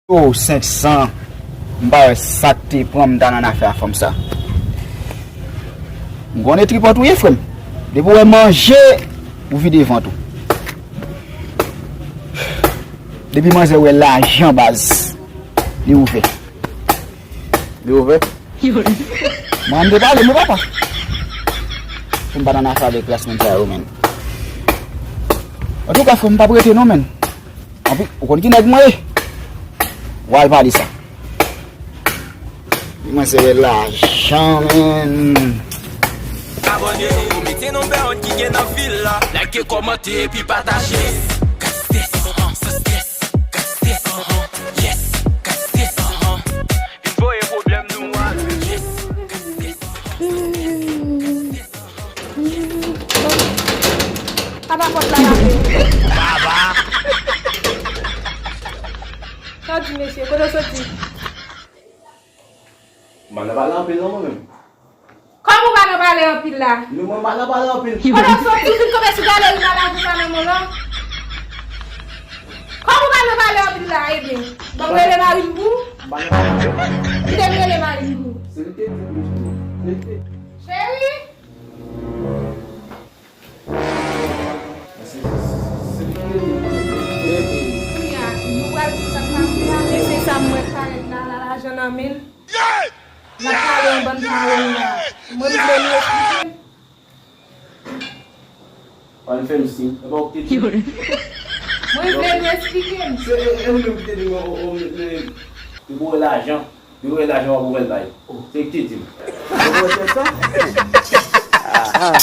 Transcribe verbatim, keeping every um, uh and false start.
Yo, senk san. M pa wè sa k te pran m ta nan afè a fanm sa. M konnen tripòt ou ye, frè m. Depi w wè manje, ou vide vant ou. Depi manzè wè lajan, baz, li ouvè. Li ouvè. Mwen, m te pale, men papa. Pou m pa nan afè avèk klas moun sa yo, menn. Antouka, frè m, m p ap rete non, menn. Anpi, ou konn ki nèg mwen ye? W al pale sa. Mwen se lajan, menn. Abòne, mete nonbè ki gen nan vil la. Like, kòmante, epi pataje. Got this, uh-huh, sus this, got this, uh-huh, yes, got this, uh-huh. Vin voye pwoblèm nou a. Yes, got this, uh-huh, sus this, got this, uh-huh. Papa pòt la, la. Baba. Sa w di, mesye? Kote w soti? M pa nan pale anpil non, mwen menm. Kòman w pa nan pale anpil la? Non, mwen pa nan pale anpil. Kote w soti? Ou fin tonbe sou galeri maladi sa nan men w la? Kòman w pa nan pale anpil la, ebyen? Ban m rele mari m pou ou? M pa nan pale anpil. Kite m rele mari m pou ou. Se li te di m, se li te. Cheri? Kounye a, nou pral di sa k pase a, mesye sa m wè k parèt la, la, lajan nan men l. L ap pale yon bann pawòl la. Mwen, m vle nou esplike m. Ann fè m siy. E pa w ki te di m. Mwen, m vle nou esplike m. Se, e, e li menm ki te di m, o, o, o, li, li, li pou wè lajan. Li wè lajan w ap ouvè l bay. Se li ki te di m. Ou wè tèt sa? Ah, ah.